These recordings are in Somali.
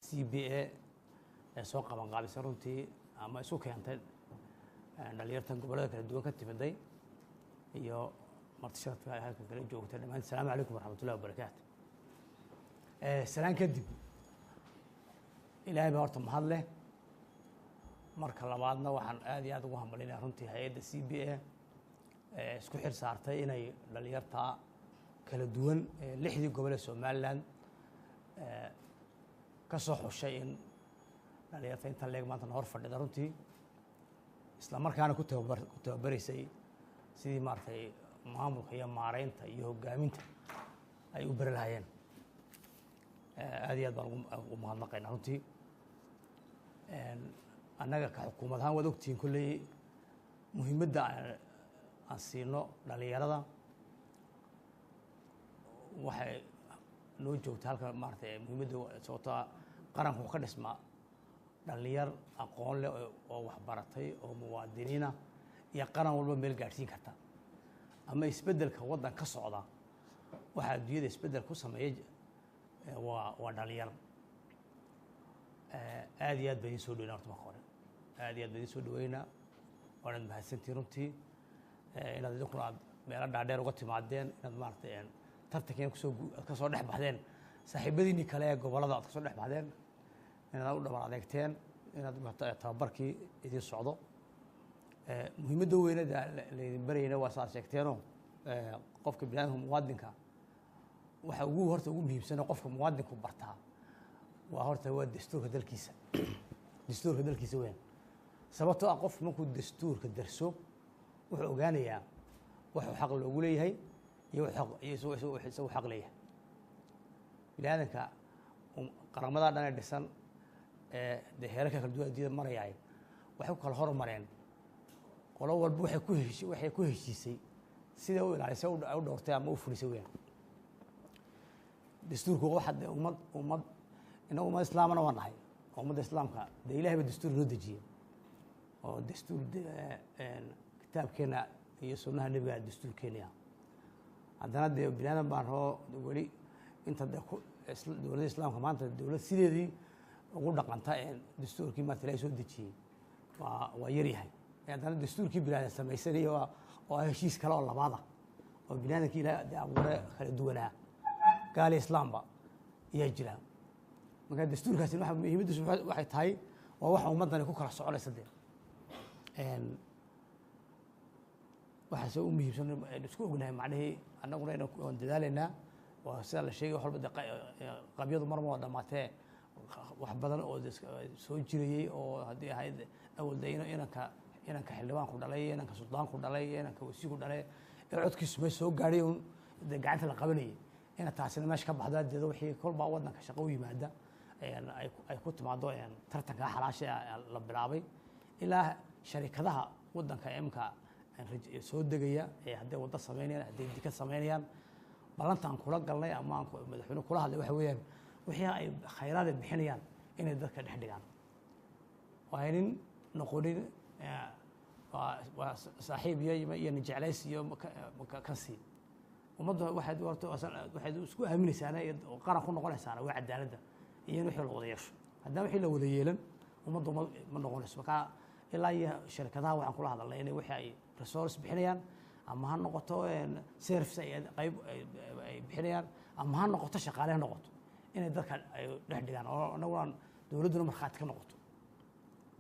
CBA ee soo qaban qaabisay runtii ama isu keentay dhalinyartan gobollada kala duwan ka timiday iyo marti sharafka ay halkan kala joogtay dhammaantiin, asalaamu calaykum waraxmatullahi wabarakaatu. Salaan kadib, Ilaahay baa horta mahad leh. Marka labaadna, waxaan aad iyo aad ugu hambalinaya runtii hay-adda CBA ee isku xil saartay inay dhalinyarta kala duwan ee lixdii gobol ee Somaliland ka soo xushay in dhalinyarta intan leeg maanta na hor fadhida runtii, isla markaana ku tababaraysay sidii maaragtay maamulka iyo maareynta iyo hoggaaminta ay u bari lahayeen. Aad iyo aad baan ugu mahadnaqaynaa runtii. Annaga ka xukuumad ahaan, waad ogtihiin kolley muhiimadda aan siino dhalinyarada. Waxay noo joogta halka maaragtay muhiimadda, sababtoo ah qaranku wuxuu ka dhismaa dhalinyar aqoon leh oo waxbaratay oo muwaadiniina iyo qaran walba meel gaadhsiin karta ama isbeddelka waddan ka socda. Waxaa adduunyada isbeddel ku sameeya waa dhalinyar. Aad iyo aad baa idin soo dhaweynaa horta. Marka hore, aad iyo aad baa idin soo dhaweynaa, waanaad mahadsantihin runtii inaad idinkuna aad meelo dhaadheer uga timaadeen, inaad maaragtay tartankiina kusoo aad ka soo dhex baxdeen saaxiibadiinii kale ee gobollada, aad kasoo dhex baxdeen, inaad u dhabar adeegteen, inaad tababarkii idin socdo. Muhiimadda weynada laydin barayna waa saad sheegteenoo, qofka biniaadamka muwaadinka waxa ugu horta ugu muhiimsan qofka muwaadinku bartaa waa horta waa dastuurka dalkiisa, dastuurka dalkiisa weyn. Sababtoo ah qof markuu dastuurka darso, wuxuu ogaanayaa wuxuu xaq loogu leeyahay iyo isagu xaq leeyahay. Biniaadanka qaramada dhan ee dhisan ee dee heerarka kala duwan adduunyada marayaay waxay ku kala hormareen, qolo walba waxay ku heshiisay siday u ilaalisay, u dhowrtay ama u fulisay weyaan. Dastuurku waxa dee ummad, innagu ummad islaamana waan nahay oo ummadda islaamka dee Ilahay ba dastuur noo dejiyey, oo dastuur kitaabkeena iyo sunnaha Nebiga dastuurkeena. Haddana dee bini aadan baan roo weli inta dee ku dowladda islaamka maanta dowlad sideedii ugu dhaqanta ee dastuurkii maanta Ilahay soo dejiyey waa yaryahay. Haddana dastuurkii bini aadan samaysanaya oo heshiis kale oo labaada oo bini aadamkii Ilahay dee abuure kala duwanaa, gaali islaamba ayaa jira. Marka dastuurkaasi waxa muhiimaddiisu waxay tahay waa waxa ummaddani ku kala soconaysa. Dee waxaase u muhiimsan aynu isku ognahay macnihii annaguna inaan waan dadaalaynaa. Waa sida la sheegay, wax walba dee qabyadu marma waa dhamaatee, wax badan oo soo jirayey oo haddii ahayd awal dee inanka xildhibaanku dhalay iyo inanka suldaanku dhalay iyo inanka wasiirku dhalay ee codkiisu meesha soo gaadhay un dee gacanta la qabanayay, ina taasina meesha ka baxdo deedo wixii kolbaa waddanka shaqo u yimaada ay ku timaado tartanka xalaasha la bilaabay ilaa sharikadaha waddanka imka soo degaya ee hadday waddo samaynayaan, hadday dikad samaynayaan. Ballantaan kula galnay ama aan madaxweyne kula hadlay waxa weeyaan wixii ay khayraad ay bixinayaan inay dadka dhex dhigaan oo aynin noqonin waa saaxiib iyo nin jeclays iyo ka sii. Ummaddu waxaad horta waxaad isku aaminaysaana oo qaran ku noqonaysaana waa cadaaladda iyo in wixii la wada yeesho. Haddaan wixii la wada yeelan, ummaddu ma noqonayso. Marka ilaa iyo shirkadaha waxaan kula hadalnay inay wixii ay resource bixinayaan, ama ha noqoto service ay qayb ay bixinayaan, ama ha noqoto shaqaale ha noqoto, inay dadka ay dhex dhigaan oo annaguna dowladduna markhaati ka noqoto.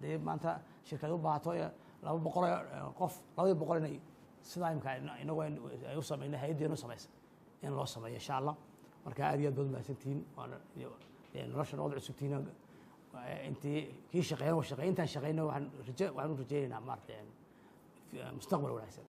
Dee maanta shirkad u baahato 200 qof, 200 inay sidaa imka inagu ay u sameynay, hay-addeenu samaysa, in loo sameeyo insha Allah. Marka aad iyo aad baad mahadsantihiin, waana nolosha nood cusubtihiin. Intii kii shaqeeyana waa shaqeey, intaan shaqeyna waxaan u rajeynaynaa maaragtay mustaqbal wanaagsan.